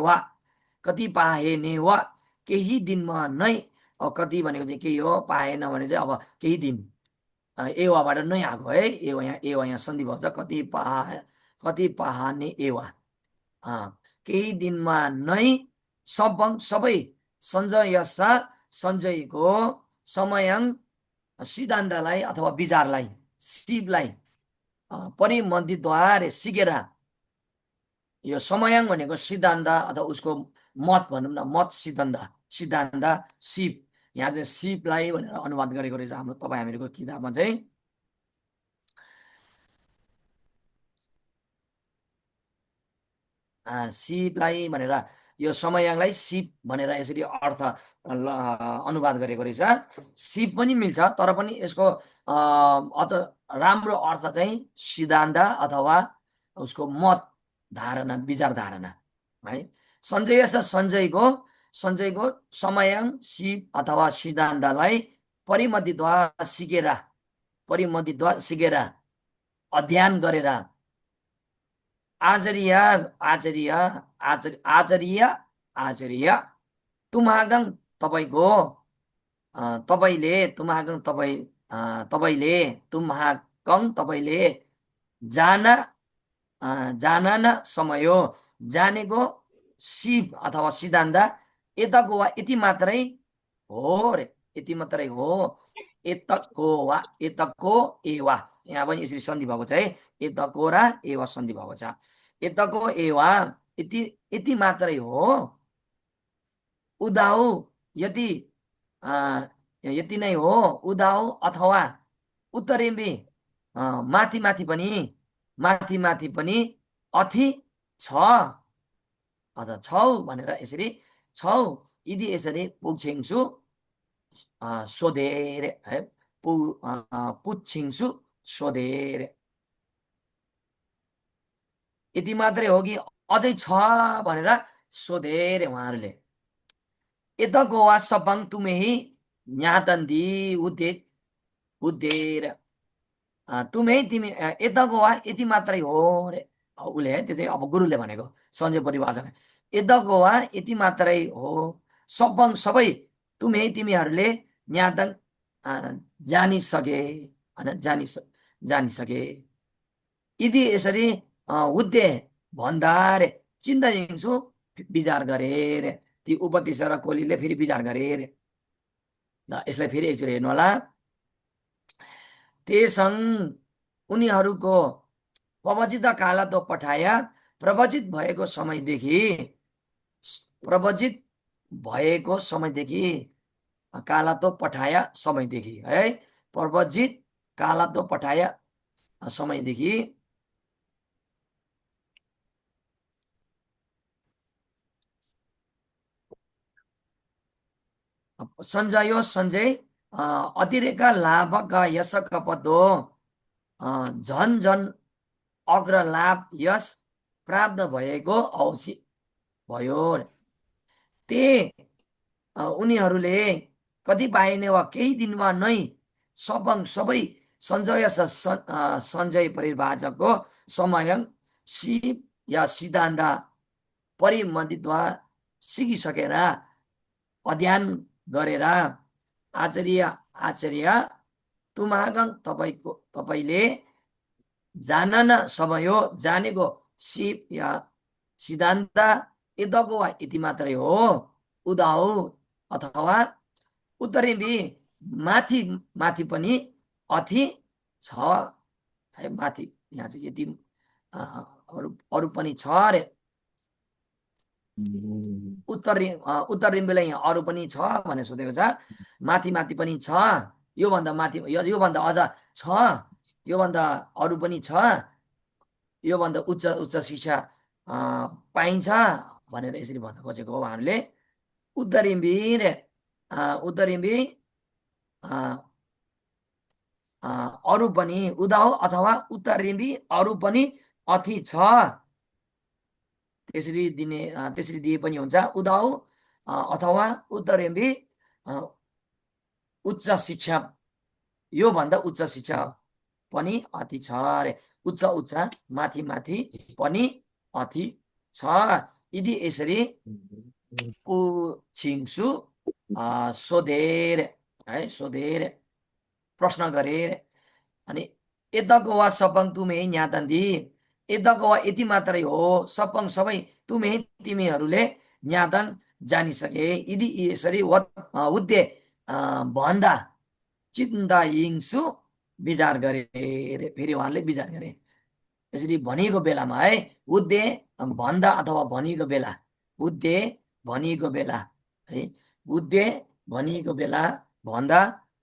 वा केही दिनमा नै। कति भनेको चाहिँ केही हो, पाएन भने चाहिँ अब केही दिन, एवाबाट नै आएको है। एवा यहाँ सन्धि भन्छ, कति पाहने एवा, केही दिनमा नै सबै सञ्जयसा सञ्जयको समयाङ सिद्धान्तलाई अथवा विचारलाई शिवलाई परिमन्दितद्वारे सिकेर यो समयाङ भनेको सिद्धान्त अथवा उसको मत भनौँ न मत सिद्धान्त शिव यहाँ चाहिँ शिवलाई भनेर अनुवाद गरेको रहेछ हाम्रो तपाईँ हामीहरूको किताबमा चाहिँ शिवलाई भनेर यो समयाङलाई शिव भनेर यसरी अर्थ अनुवाद गरेको रहेछ शिव पनि मिल्छ तर पनि यसको अझ राम्रो अर्थ चाहिँ सिद्धान्त अथवा उसको मत धारणा विचार धारणा है सञ्जयको समयाङ शिव अथवा सिद्धान्तलाई परिमतिद्वारा सिकेर अध्ययन गरेर आचार्य तुम्हागङ तपाईँले जानन समयो जानेको शिव अथवा सिद्धान्त यताको वा यति मात्रै हो रे यति मात्रै हो यतको एवा यहाँ पनि यसरी सन्धि भएको छ है यतको र एवा सन्धि भएको छ यतको एवा यति मात्रै हो उदाउ यति नै हो उदाउ अथवा उत्तरेम्बी माथि माथि पनि अथि छ अथवा छौ भनेर यसरी छौ यदि यसरी पुग्छिङ्सु सोधेरे है पुच्छिङ्सु सोधेरे यति मात्रै हो कि अझै छ भनेर सोधेरे उहाँहरूले यतको वा सपङ तुमेही न्यातन्दी उद्देर तिमी यतको वा यति मात्रै हो रे उसले है त्यो चाहिँ अब गुरुले भनेको सञ्जय परिभाषा यतको वा यति मात्रै हो सपङ सबै तिमीहरूले न्यातङ जानिसके यदि यसरी उद्दे भन्दारे चिन्ता जिन्सु विचार गरे रे ती उपतिस र कोलीले फेरि विचार गरे रे यसलाई फेरि एकचोटि हेर्नु होला तेसङ उनीहरूको प्रवचित कालतो पठाया प्रवचित भएको समयदेखि कालतो पठाया समयदेखि है प्रवचित कालतो पठाया समयदेखि सञ्जय अतिरेक लाभक यसक पदो झन अग्र लाभ यस प्राप्त भएको औसी भयो ते उनीहरूले कति पाइने वा केही दिनमा नै सबै सञ्जय परिभाषकको समय शिव या सिद्धान्त परिमन्दितद्वारा सिकिसकेर अध्ययन गरेर आचार्य तुम्हागङ तपाईँले जानन समय जानेको शिव या सिद्धान्त यतको वा यति मात्रै हो उदाउ अथवा उत्तरेम्बी माथि पनि अथि छ है माथि यहाँ चाहिँ यति अरू पनि छ रे उत्तरिम्बीलाई यहाँ अरू पनि छ भनेर सोधेको छ माथि पनि छ योभन्दा माथि योभन्दा अझ छ योभन्दा अरू पनि छ योभन्दा उच्च शिक्षा पाइन्छ भनेर यसरी भन्न खोजेको हो उहाँहरूले उत्तरिम्बी अरू पनि उदाउ अथवा उत्तरिम्बी अरू पनि अथि छ त्यसरी दिए पनि हुन्छ उदाउ अथवा उत्तरेम्बी उच्च शिक्षा योभन्दा उच्च शिक्षा पनि अति छ रे उच्च माथि पनि अति छ यदि यसरी पुछिङ्सु सोधेर प्रश्न गरेर अनि यतको वा सपङ तुमे न्यातन्दी यतको वा यति मात्रै हो सपङ सबै तिमीहरूले ज्ञातन जानिसके यदि यसरी उद्दे भन्दा चिन्तायिङसु विचार गरे रे। फेरि उहाँले विचार गरे यसरी भनिएको बेलामा है उद्दे भन्दा अथवा भनिएको बेला उद्दे भनिएको बेला है उद्दे भनिएको बेला भन्दा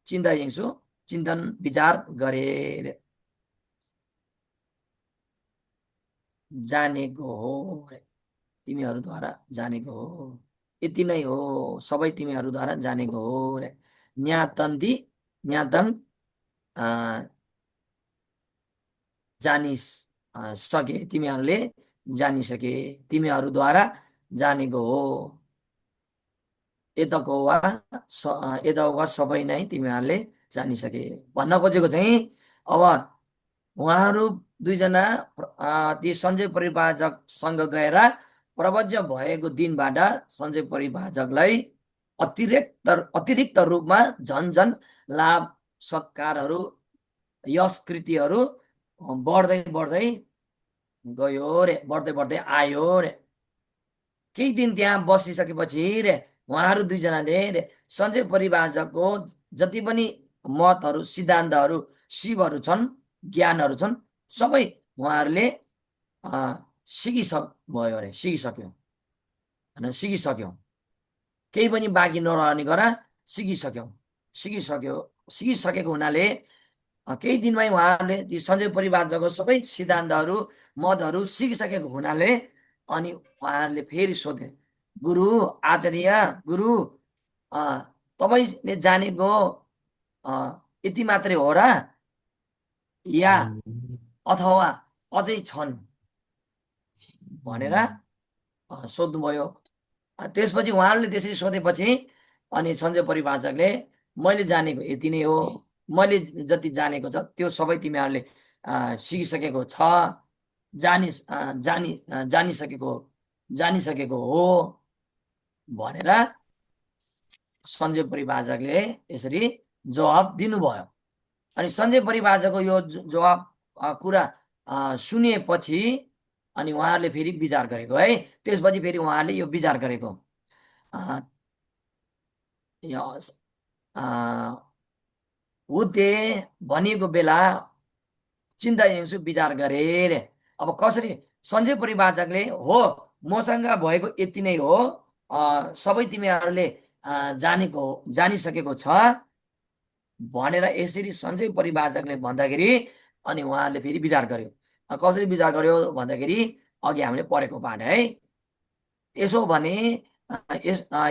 चिन्तायिङसु चिन्तन विचार गरे रे। जानेको हो रे, तिमीहरूद्वारा जानेको हो, यति नै हो, सबै तिमीहरूद्वारा जानेको हो रे। ज्ञातन्ती ज्ञातन जानिस सके, तिमीहरूले जानिसके, तिमीहरूद्वारा जानेको हो, यताको वा सबै नै तिमीहरूले जानिसके। भन्न खोजेको चाहिँ अब उहाँहरू दुईजना ती सञ्जय परिव्राजकसँग गएर प्रवज्य भएको दिनबाट सञ्जय परिव्राजकलाई अतिरिक्त रूपमा झन् लाभ सत्कारहरू यश कृतिहरू बढ्दै बढ्दै गयो रे, बढ्दै आयो रे। केही दिन त्यहाँ बसिसकेपछि रे उहाँहरू दुईजनाले रे सञ्जय परिव्राजकको जति पनि मतहरू सिद्धान्तहरू शिवहरू छन् ज्ञानहरू छन् सबै उहाँहरूले सिकिसक्यो अरे, सिकिसक्यो, केही पनि बाँकी नरहने गरा सिकिसकेको हुनाले केही दिनमै उहाँहरूले ती सञ्जय परिव्राजकको सबै सिद्धान्तहरू मतहरू सिकिसकेको हुनाले अनि उहाँहरूले फेरि सोधे, गुरु आचार्य गुरु तपाईँले जानेको यति मात्रै हो र या अथवा अझै छन् भनेर सोध्नुभयो। त्यसपछि उहाँहरूले त्यसरी सोधेपछि अनि सञ्जय परिव्राजकले मैले जानेको यति नै हो, मैले जति जानेको छ त्यो सबै तिमीहरूले सिकिसकेको छ, जानिसकेको हो भनेर सञ्जय परिव्राजकले यसरी जवाब दिनुभयो। अनि सञ्जय परिव्राजकको यो जवाब कुरा सुनेपछि अनि उहाँहरूले फेरि विचार गरेको है। त्यसपछि फेरि उहाँहरूले यो विचार गरेको उद्दे भनिएको बेला चिन्तायिङसु विचार गरे रे। अब कसरी सञ्जय परिव्राजकले हो मसँग भएको यति नै हो, सबै तिमीहरूले जानिसकेको छ भनेर यसरी सञ्जय परिव्राजकले भन्दाखेरि अनि उहाँहरूले फेरि विचार गर्यो। कसरी विचार गर्यो भन्दाखेरि अघि हामीले पढेको पाठ है। यसो भने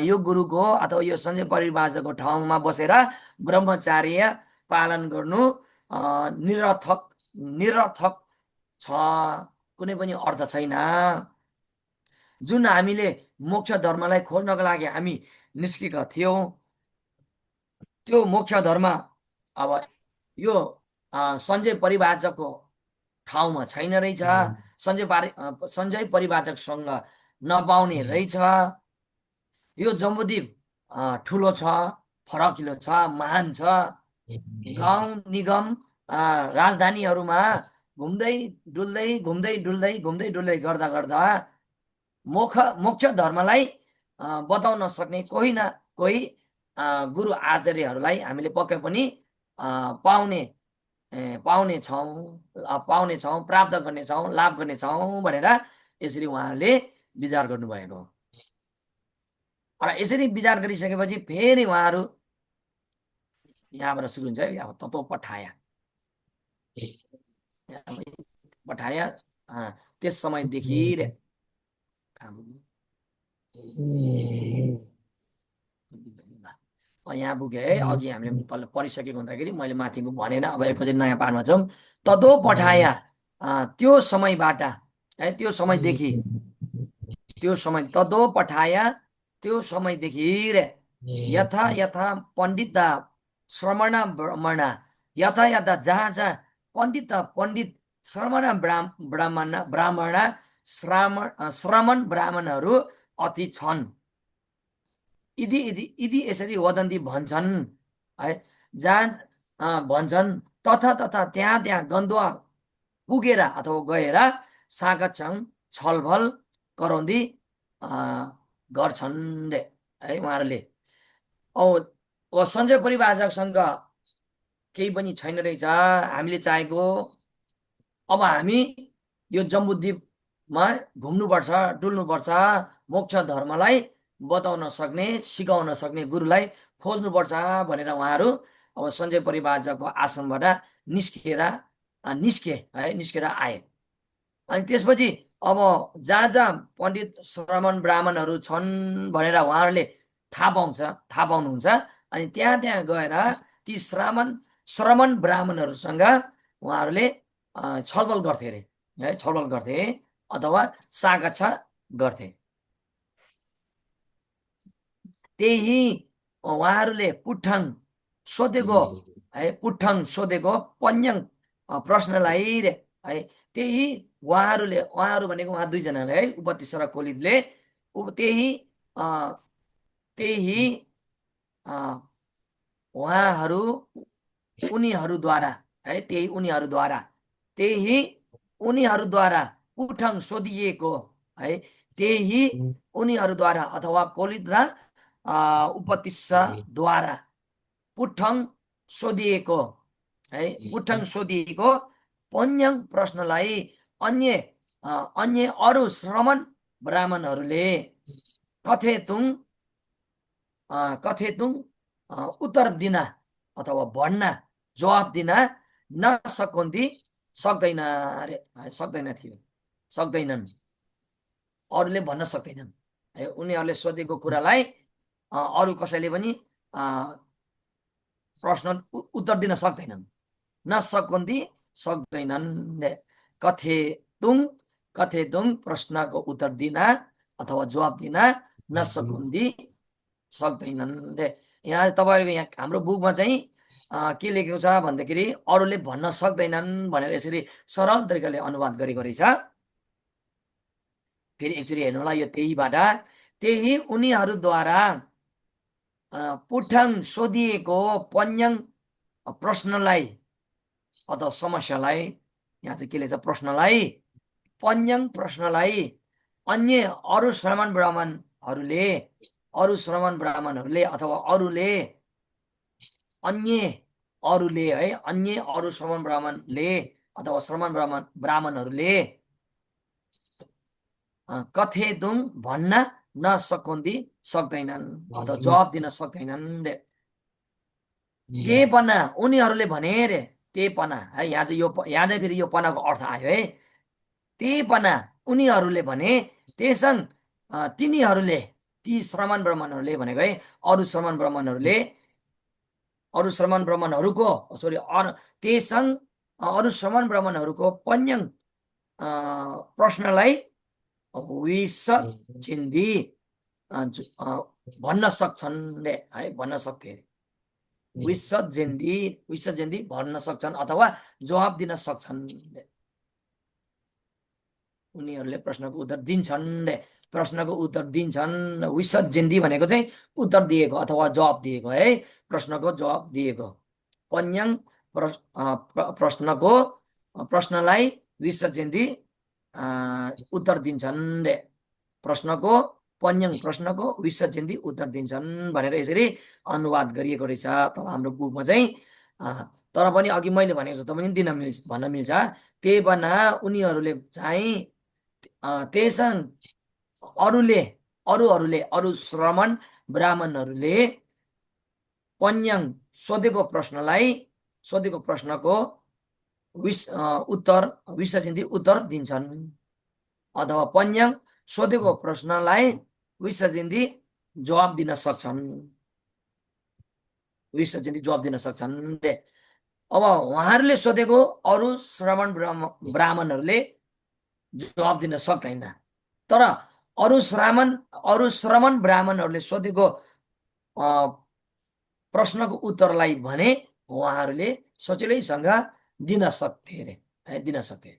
यो गुरुको अथवा यो सञ्जय परिव्राजकको ठाउँमा बसेर ब्रह्मचार्य पालन गर्नु निरर्थक छ, कुनै पनि अर्थ छैन। जुन हामीले मोक्ष धर्मलाई खोज्नको लागि हामी निस्केका थियौँ त्यो मोक्ष धर्म अब यो सञ्जय परिव्राजकको ठाउँमा छैन रहेछ, सञ्जय परिव्राजकसँग नपाउने रहेछ। यो जम्बुद्वीप ठुलो छ, फरकिलो छ, महान छ। गाउँ निगम राजधानीहरूमा घुम्दै डुल्दै गर्दा मोक्ष धर्मलाई बताउन सक्ने कोही न कोही गुरु आचार्यहरूलाई हामीले पक्कै पनि पाउने छौँ, प्राप्त गर्नेछौँ, लाभ गर्नेछौँ भनेर यसरी उहाँहरूले विचार गर्नुभएको। र यसरी विचार गरिसकेपछि फेरि उहाँहरू यहाँबाट सुरु हुन्छ है। अब तत्त्व पठाया त्यस समयदेखि यहाँ पुग्यो है। अघि हामीले तल पढिसकेको हुँदाखेरि मैले माथिको भनेन, अब एकपछि नयाँ पाठमा छौँ। ततो पठाया त्यो समयबाट है, त्यो समयदेखि ततो पठाया त्यो समयदेखि रे यथा पण्डित श्रमण ब्राह्मण यथा जहाँ पण्डित श्रमण ब्राह्मण श्रमण ब्राह्मणहरू अति छन्। यदि यसरी वदन्ती भन्छन् है, जहाँ भन्छन् तथा त्यहाँ गन्धुवा पुगेर अथवा गएर सागच्छन् छलफल गराउँदी गर्छन् रे है उहाँहरूले। अब सञ्चय परिभाषकसँग केही पनि छैन रहेछ। हामीले चाहेको अब हामी यो जम्बूद्वीपमा घुम्नुपर्छ, डुल्नुपर्छ, मोक्ष धर्मलाई बताउन सक्ने, सिकाउन सक्ने गुरुलाई खोज्नुपर्छ भनेर उहाँहरू अब सञ्चय परिभाषकको आश्रमबाट निस्किएर आए। अनि त्यसपछि अब जहाँ जहाँ पण्डित श्रमण ब्राह्मणहरू छन् भनेर उहाँहरूले थाहा पाउनुहुन्छ। अनि त्यहाँ त्यहाँ गएर ती श्रमण ब्राह्मणहरूसँग उहाँहरूले छलफल गर्थे अरे है, छलफल गर्थे अथवा साकच्छा गर्थे। त्यही उहाँहरूले पुट्ठङ सोधेको पन्यङ प्रश्नलाई है, त्यही उहाँहरू भनेको उहाँ दुईजनाले है, उपतिश्र र कोलितले उनीहरूद्वारा पुट्ठङ सोधिएको है, त्यही उनीहरूद्वारा अथवा कोलित र उपतिश्रद्वारा पुट्ठङ सोधिएको है, पुट्ठङ सोधिएको पन्यङ प्रश्नलाई अन्य अरू श्रमण ब्राह्मणहरूले कथेतुङ उत्तर दिन अथवा भन्न, जवाफ दिन सक्दैनन्, अरूले भन्न सक्दैनन् है। उनीहरूले सोधेको कुरालाई अरू कसैले पनि प्रश्न उत्तर दिन सक्दैनन्, सक्दैनन्। कथेतुङ प्रश्नको उत्तर दिन अथवा जवाब दिन सक्दैनन् रे। यहाँ तपाईँको यहाँ हाम्रो बुकमा चाहिँ के लेखेको छ भन्दाखेरि अरूले भन्न सक्दैनन् भनेर यसरी सरल तरिकाले अनुवाद गरेको रहेछ। फेरि एकचोटि हेर्नु होला, यो त्यही उनीहरूद्वारा पुट्ठङ सोधिएको पन्यङ प्रश्नलाई अथवा समस्यालाई, यहाँ चाहिँ के लेख्छ, प्रश्नलाई, पन्यङ प्रश्नलाई अन्य अरू श्रमण ब्राह्मणहरूले अथवा अरूले है, अन्य अरू श्रमण ब्राह्मणले अथवा श्रमण ब्राह्मणहरूले कथेतुङ भन्न सक्दैनन् अथवा जवाब दिन सक्दैनन् रे। के पना उनीहरूले भने रे, त्यही पना है, यहाँ चाहिँ फेरि यो पनाको अर्थ आयो है। त्यही पना उनीहरूले भने, त्यसङ तिनीहरूले, ती श्रमण ब्राह्मणहरूले भनेको है, अरू श्रमण ब्राह्मणहरूको त्यसङ अरू श्रमण ब्राह्मणहरूको पन्यङ प्रश्नलाई विसजिन्दी भन्न सक्छन् रे है, भन्न सक्थे। विसजिन्दी भन्न सक्छन् अथवा जवाब दिन सक्छन् रे। उनीहरूले प्रश्नको उत्तर दिन्छन् रे, प्रश्नको उत्तर दिन्छन्। विसजिन्दी भनेको चाहिँ उत्तर दिएको अथवा जवाब दिएको है, प्रश्नको जवाब दिएको। पन्यङ प्रश्नलाई विसजिन्दी उत्तर दिन्छन् रे। पन्यङ प्रश्नको विसजिन्दी उत्तर दिन्छन् भनेर यसरी अनुवाद गरिएको रहेछ तर हाम्रो बुकमा चाहिँ। तर पनि अघि मैले भनेको जस्तो पनि भन्न मिल्छ। त्यही भन्न उनीहरूले चाहिँ त्यसङ अरू श्रमण ब्राह्मणहरूले पन्यङ सोधेको प्रश्नको विसजिन्दी उत्तर दिन्छन् अथवा पन्यङ सोधेको प्रश्नलाई विसजिन्दी जवाब दिन सक्छन् रे। अब उहाँहरूले सोधेको अरू श्रमण ब्राह्मणहरूले जवाब दिन सक्दैन, तर अरू श्रमण ब्राह्मणहरूले सोधेको प्रश्नको उत्तरलाई भने उहाँहरूले सजिलैसँग दिन सक्थे रे है, दिन सक्थे।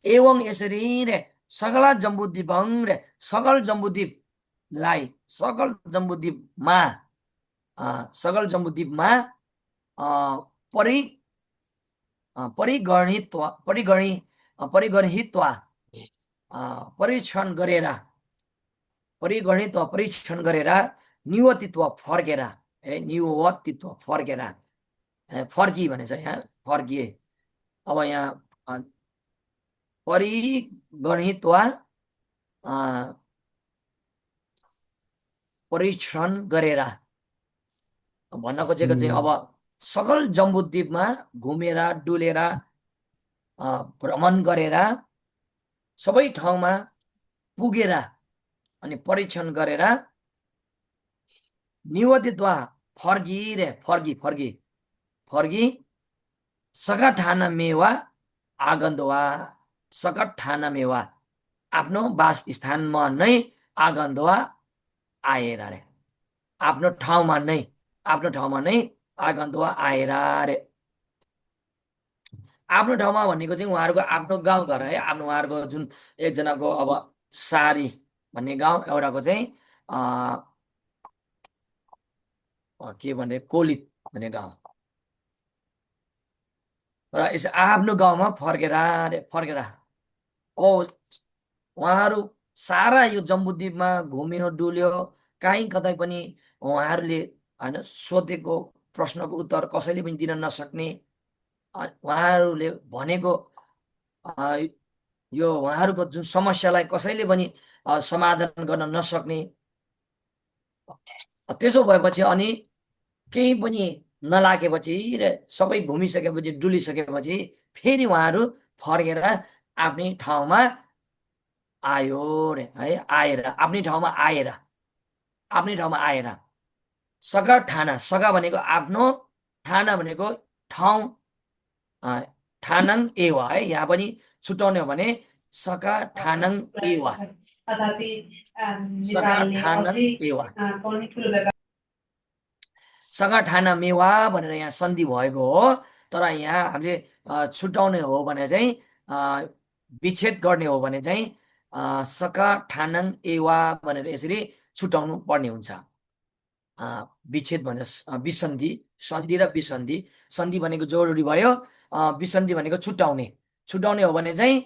एवं यसरी रे सकल जम्बूद्वीपमा परिगणित परीक्षण गरेर परिगणित्व परीक्षण गरेर निवतित्व फर्केर है निवतित्व फर्केर फर्की भनेछ यहाँ फर्किए। अब यहाँ परिगणित्व परीक्षण गरेर भन्न खोजेको चाहिँ अब सकल जम्बुद्वीपमा घुमेर डुलेर भ्रमण गरेर सबै ठाउँमा पुगेर अनि परीक्षण गरेर निवतित्व फर्की सगठान मेवा आगन्दवा सगठान मेवा आफ्नो वासस्थानमा नै आगन्दवा आएर रे आफ्नो ठाउँमा नै आगन्दवा आएर रे। आफ्नो ठाउँमा भनेको चाहिँ उहाँहरूको आफ्नो गाउँघर है आफ्नो उहाँहरूको जुन एकजनाको अब सारी भन्ने गाउँ एउटाको चाहिँ के भने कोलित भन्ने गाउँ र यस आफ्नो गाउँमा फर्केर उहाँहरू सारा यो जम्बुद्वीपमा घुम्यो डुल्यो कहीँ कतै पनि उहाँहरूले होइन सोधेको प्रश्नको उत्तर कसैले पनि दिन नसक्ने उहाँहरूले भनेको यो उहाँहरूको जुन समस्यालाई कसैले पनि समाधान गर्न नसक्ने त्यसो भएपछि अनि केही पनि नलागेपछि र सबै घुमिसकेपछि डुलिसकेपछि फेरि उहाँहरू फर्केर आफ्नै ठाउँमा आयो रे है आफ्नै ठाउँमा आएर सगा ठाना सगा भनेको आफ्नो ठाना भनेको ठाउँ ठानङ एवा है यहाँ पनि छुट्याउने हो भने सका ठानङ एवा सगठाना मेवा भनेर यहाँ सन्धि भएको हो तर यहाँ हामीले छुट्याउने हो भने चाहिँ विच्छेद गर्ने हो भने चाहिँ सगठानङ एवा भनेर यसरी छुट्याउनु पर्ने हुन्छ। विच्छेद भन्छ विसन्धि सन्धि र विसन्धि सन्धि भनेको जरुरी भयो विसन्धि भनेको छुट्याउने हो भने चाहिँ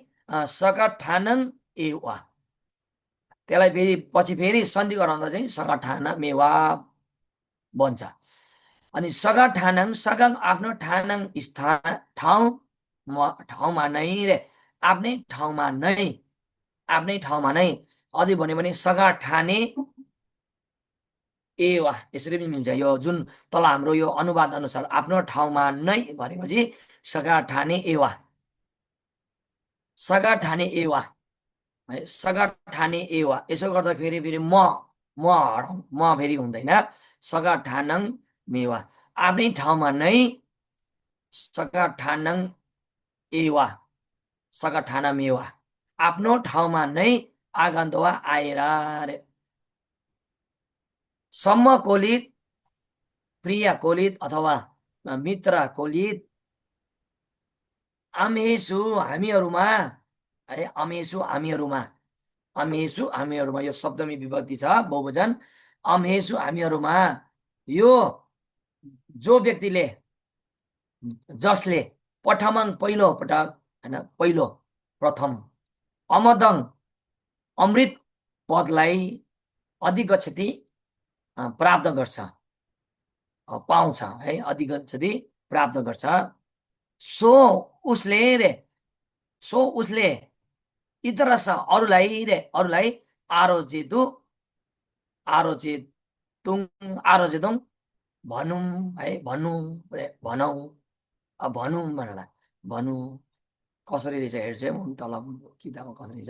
सगठानङ एवा त्यसलाई फेरि पछि फेरि सन्धि गराउँदा चाहिँ सगठाना मेवा बन्छ। अनि सगठानङ सगङ आफ्नो ठानङ स्थान ठाउँमा नै रे आफ्नै ठाउँमा नै अझै भन्यो भने सगठाने एवा यसरी पनि मिल्छ। यो जुन तल हाम्रो यो अनुवाद अनुसार आफ्नो ठाउँमा नै भनेपछि सगठाने एवा है सगठाने एवा यसो गर्दा फेरि म फेरि हुँदैन सगठानङ मेवा आफ्नै ठाउँमा नै सगठानङ एवा सगठाना मेवा आफ्नो ठाउँमा नै आगन्तवा आएर रे। सम्म कोलित प्रिय कोलित अथवा मित्र कोलित अमेसु हामीहरूमा है अमेसु हामीहरूमा यो सप्तमी विभक्ति छ बहुवचन अमेसु हामीहरूमा यो जो व्यक्तिले जसले प्रथमङ पहिलो पटक हैन पहिलो प्रथम अमदङ अमृत पदलाई अधिगच्छति प्राप्त गर्छ पाउँछ है अधिगच्छति प्राप्त गर्छ सो उसले इतरस अरूलाई आरोजेतुङ भनौँ है भनौँ भनेर भनौँ कसरी रहेछ हेर्छु तल किताबमा कसरी छ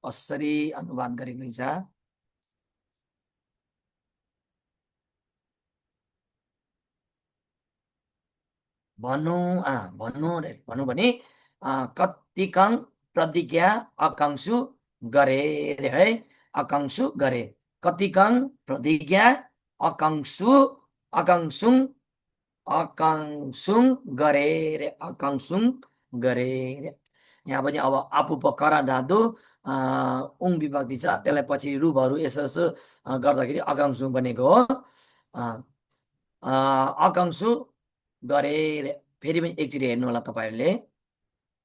कसरी अनुवाद गरेको रहेछ भनौँ भने कतिकङ प्रतिज्ञा आकांक्षु गरे रे है आकांक्षु गरे कतिकङ प्रतिज्ञा आकांक्षुङ गरे रे। यहाँ पनि अब आपुपकरा धातु उङ विभक्ति छ त्यसलाई पछि रूपहरू यसो गर्दाखेरि आकांक्षु बनेको हो आकांक्षु गरे रे। फेरि पनि एकचोटि हेर्नु होला तपाईहरूले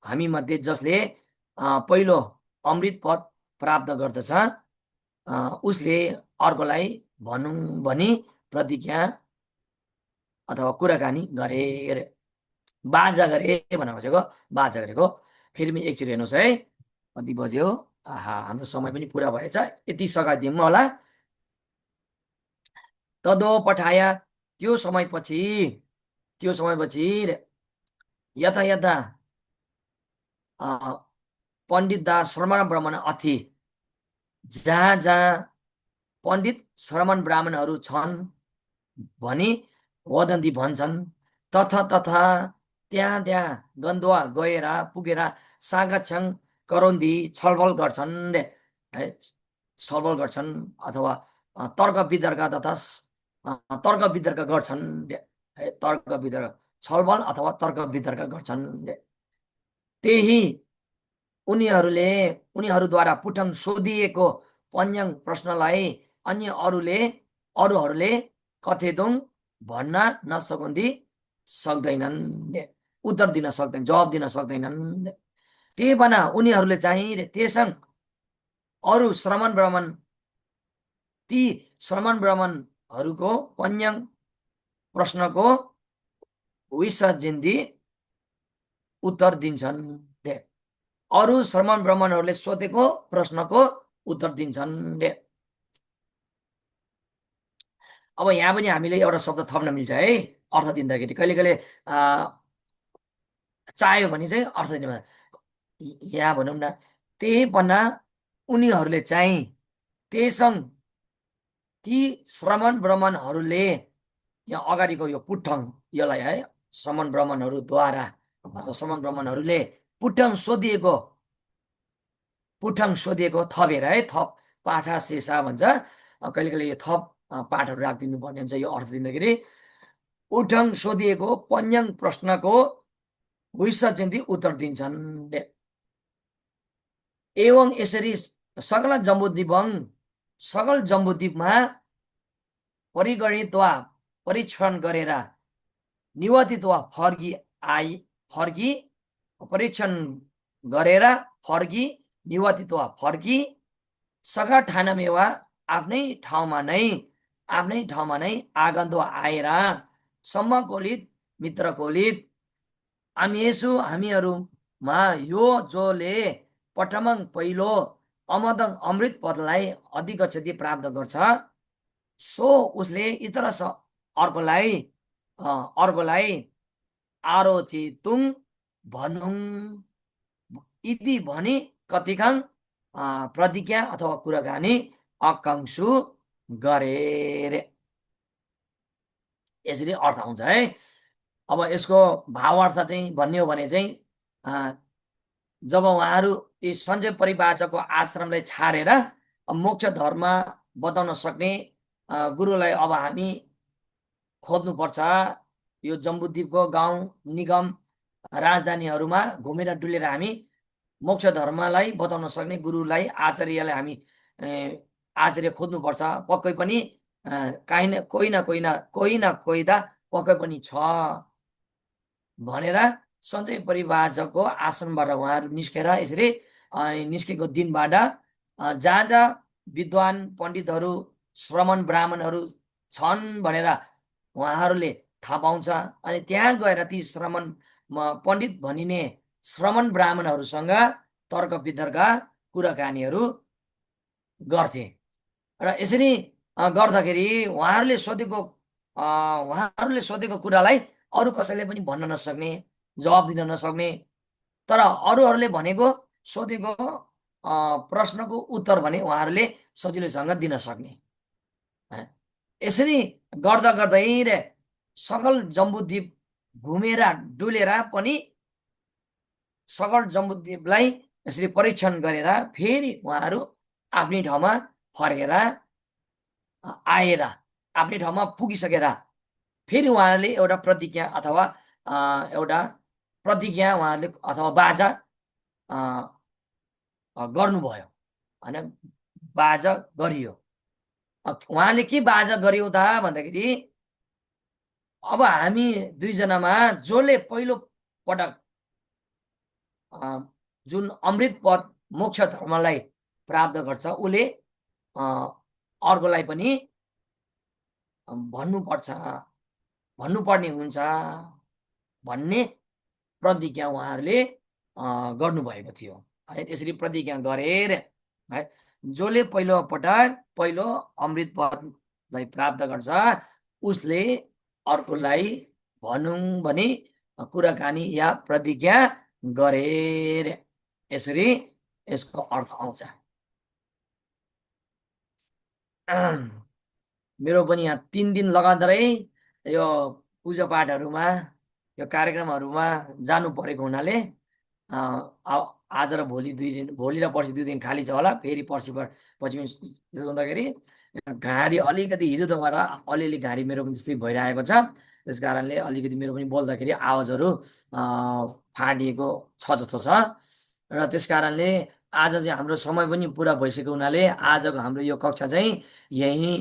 हामी मध्ये जसले पहिलो अमृत पद प्राप्त गर्दछ उसले अर्कोलाई भनौँ भनी प्रतिज्ञा अथवा कुराकानी गरे अरे बाजा गरे भनेर खोजेको बाजा गरेको। फेरि पनि एकचोटि हेर्नुहोस् है कति बज्यो। आहा हाम्रो समय पनि पुरा भएछ, यति सघाइदिउँ होला। तदो पठाया त्यो समयपछि यता यता पण्डित दा श्रमण ब्राह्मण अथि जहाँ जहाँ पण्डित श्रमण ब्राह्मणहरू छन् भनी वदन्ती भन्छन् तथा तथा त्यहाँ त्यहाँ गन्धुवा गएर पुगेर सागच्छङ करोन्दी छलफल गर्छन् है, छलफल गर्छन् अथवा तर्क वितर्क तथा तर्क वितर्क गर्छन् है, तर्क वितर्क छलफल अथवा तर्क वितर्क गर्छन्। त्यही उनीहरूद्वारा पुटङ सोधिएको पन्याङ प्रश्नलाई अन्य अरूहरूले कथेदुङ भन्न सक्दैनन्, उत्तर दिन सक्दैन, जवाब दिन सक्दैनन्। त्यही भना उनीहरूले चाहिँ त्यसङ अरू ती श्रमण ब्राह्मणहरूको पन्याङ प्रश्नको विसर्जिन्दी उत्तर दिन्छन्। अरू श्रमण ब्राह्मणहरूले सोधेको प्रश्नको उत्तर दिन्छन्। अब यहाँ पनि हामीले एउटा शब्द थप्न मिल्छ है अर्थ दिँदाखेरि। कहिले कहिले चाह्यो भने चाहिँ अर्थ दिनु, यहाँ भनौँ न त्यही पन्ना उनीहरूले चाहिँ त्यसङ ती श्रमण ब्राह्मणहरूले, यहाँ अगाडिको यो पुटङ यसलाई है श्रमण ब्राह्मणहरूद्वारा अथवा श्रमण ब्राह्मणहरूले पुटङ सोधिएको थपेर है, थप पाठा शेषा भन्छ, कहिले कहिले यो थप पाठहरू राखिदिनु पर्ने हुन्छ यो अर्थ दिँदाखेरि। पुटङ सोधिएको पन्याङ प्रश्नको विसर्जिन्दी उत्तर दिन्छन्। एवं यसरी सकल जम्बुद्वीपमा परिगणित वा परीक्षण गरेर निवर्तित वा निवर्तित वा फर्की सगठानमे वा आफ्नै ठाउँमा नै आगन्तुक आएर सम्मकोलित मित्रकोलित हामीहरूमा यो जोले पटमङ पहिलो अमदङ अमृत पदलाई अधिगच्छति प्राप्त गर्छ सो उसले इतर अर्कोलाई आरोचितुङ भनुङ इति भनी कतिखाङ प्रतिज्ञा अथवा कुराकानी आकांक्षु गरे रे। यसरी अर्थ आउँछ है। अब यसको भावार्थ चाहिँ भन्ने हो भने चाहिँ जब उहाँहरू यी सञ्जय परिवाचकको आश्रमलाई छाडेर मोक्ष धर्म बताउन सक्ने गुरुलाई अब हामी खोज्नुपर्छ, यो जम्बुद्वीपको गाउँ निगम राजधानीहरूमा घुमेर डुलेर हामी मोक्ष धर्मलाई बताउन सक्ने गुरुलाई आचार्यलाई हामी आचार्य खोज्नुपर्छ, पक्कै पनि कोही न कोही त पक्कै पनि छ भनेर सञ्जय परिवाचकको आश्रमबाट उहाँहरू निस्केर यसरी निस्केको दिनबाट जहाँ जहाँ विद्वान पण्डितहरू श्रमण ब्राह्मणहरू छन् भनेर उहाँहरूले थाहा पाउँछ। अनि त्यहाँ गएर ती श्रमण पण्डित भनिने श्रमण ब्राह्मणहरूसँग तर्क वितर्क कुराकानीहरू गर्थे र यसरी गर्दाखेरि उहाँहरूले सोधेको कुरालाई अरू कसैले पनि भन्न नसक्ने, जवाब दिन नसक्ने, तर अरूहरूले सोधेको प्रश्नको उत्तर भने उहाँहरूले सजिलैसँग दिन सक्ने। यसरी गर्दा गर्दै सकल जम्बुद्वीप घुमेर डुलेर पनि सकल जम्बुद्वीपलाई यसरी परीक्षण गरेर फेरि उहाँहरू आफ्नै ठाउँमा फर्केर आएर आफ्नै ठाउँमा पुगिसकेर फेरि उहाँहरूले एउटा प्रतिज्ञा उहाँहरूले अथवा बाजा गर्नुभयो होइन, बाजा गरियो। उहाँले के बाजा गर्यो त भन्दाखेरि अब हामी दुईजनामा जसले पहिलो पटक जुन अमृत पद मोक्ष धर्मलाई प्राप्त गर्छ उसले अर्कोलाई पनि भन्नुपर्ने हुन्छ भन्ने प्रतिज्ञा उहाँहरूले गर्नुभएको थियो है। यसरी प्रतिज्ञा गरेर है जसले पहिलो अमृत पदलाई प्राप्त गर्छ उसले अर्कोलाई भनौँ भने कुराकानी या प्रतिज्ञा गरेर यसरी यसको अर्थ आउँछ। मेरो पनि यहाँ 3 दिन लगातारै यो पूजा पाठहरूमा यो कार्यक्रमहरूमा जानु परेको हुनाले आज र भोलि 2 दिन, भोलि र पर्सि 2 दिन खाली छ होला। फेरि पछि हुँदाखेरि घाँडी अलिकति हिजो त भएर अलिअलि घाँडी मेरो पनि जस्तै भइरहेको छ। त्यस कारणले अलिकति मेरो पनि बोल्दाखेरि आवाजहरू फाटिएको छ जस्तो छ र त्यस कारणले आज चाहिँ हाम्रो समय पनि पुरा भइसकेको हुनाले आजको हाम्रो यो कक्षा चाहिँ यही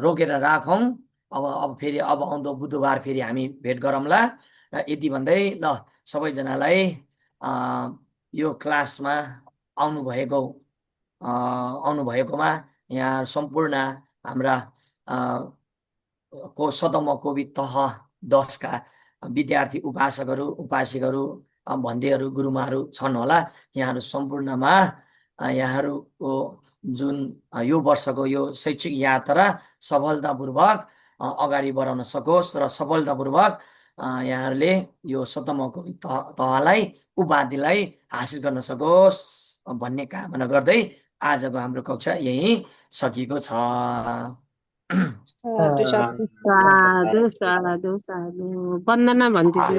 रोकेर राखौँ। अब फेरि अब आउँदो बुधबार फेरि हामी भेट गरौँला र यति भन्दै ल सबैजनालाई यो क्लासमा आउनुभएकोमा यहाँ सम्पूर्ण हाम्रा सदमकोविद तह 10 का विद्यार्थी उपासकहरू उपासिकहरू भन्देहरू गुरुमाहरू छन् होला। यहाँहरू सम्पूर्णमा यहाँहरूको जुन यो वर्षको यो शैक्षिक यात्रा सफलतापूर्वक अगाडि बढाउन सकोस् र सफलतापूर्वक यहाँहरूले यो सदमकोविद तहलाई उपाधिलाई हासिल गर्न सकोस् भन्ने कामना गर्दै आजको हाम्रो कक्षा यही सकिएको छ। साधु, साधु साधु साधु वन्दना भन्छु।